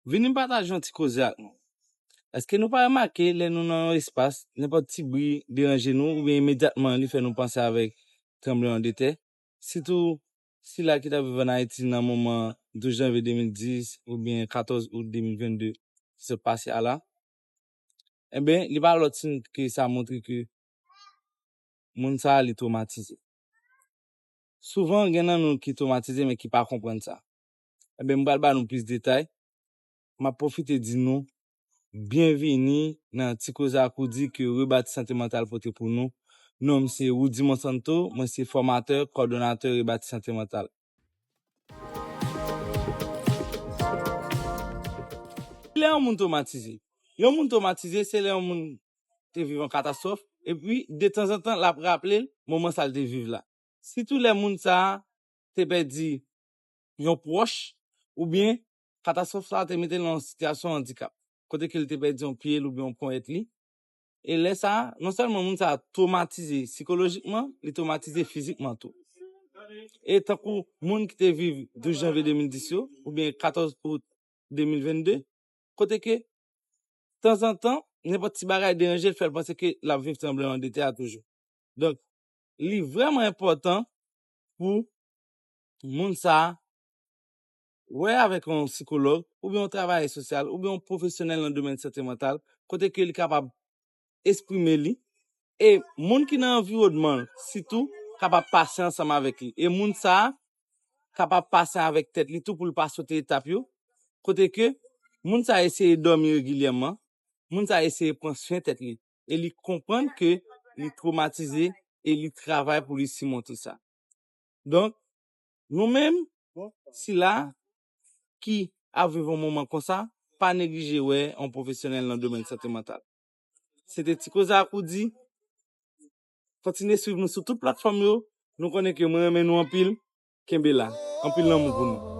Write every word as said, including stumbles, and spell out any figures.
Vini m pataje yon ti koze ak nou. Èske nou pa remake lè nou nan yon espas, nenpòt ti bri deranje nou oubyen imedyatman li fè nou panse avèk tranblemann de tè? Sitou sila ki t ap viv ann Ayiti nan moman douz janvye de mil dis oubyen katòz out de mil vennde ki sot pase a la. Enben, li pa lòt siy ke sa montre ke moun sa a li twomatize. Souvan, gen nan nou ki twomatize men ki pa konprann sa. Enben, m pral ba nou plis detay. M ap pwofite di nou byenvini nan Ti Koze ak Roody ke Rebati Sante Mantal pote pou nou. Non m se Roody Monsanto, mwen se fòmatè, kòdonatè Rebati Sante Mantal. Lè yon moun twomatize. Yon moun twomatize, se lè yon moun te viv yon katastwòf, epi detanzantan, l ap raple l moman sa l te viv la. Sitou lè moun sa a te pèdi yon pwòch, oubyen katastwòf sa a te mete l nan yon sitiyasyon andikap, kote ke l te pèdi yon pye l oubyen yon ponyèt li. E lè sa a, non sèlman moun sa a twomatize sikolojikman, li twomatize fizikman tou. E tankou moun ki te viv douz janvye de mil dis yo, oubyen katòz out de mil vennde, kote ke tanzantan, nenpòt ti bagay deranje l, fè l panse ke l ap viv tranblemann de tè a toujou. Donk, li vrèman enpòtan pou moun sa a wè avèk yon sikològ, oubyen yon travayè sosyal, oubyen yon pwofesyonèl nan domèn sante mantal, kote ke li kapab eksprime li, e moun ki nan anviwònman l, sitou, kapab pase ansanm avèk li. E moun sa a kapab pase avèk tèt li tou pou l pa sote etap yo, kote ke moun sa a eseye dòmi regilyèman, moun sa a eseye pran swen tèt li, e li konprann ke li twomatize e li travay pou li simonte sa. Donk, nou menm, sila ki ap viv yon moman konsa, pa neglije wè yon pwofesyonèl nan domèn sante mantal. Se te Ti Koze ak Roody. Kontinye swiv nou sou tout platfòm yo. Nou konnen ke mwen renmen nou anpil. Kenbe la. Anpil lanmou pou nou.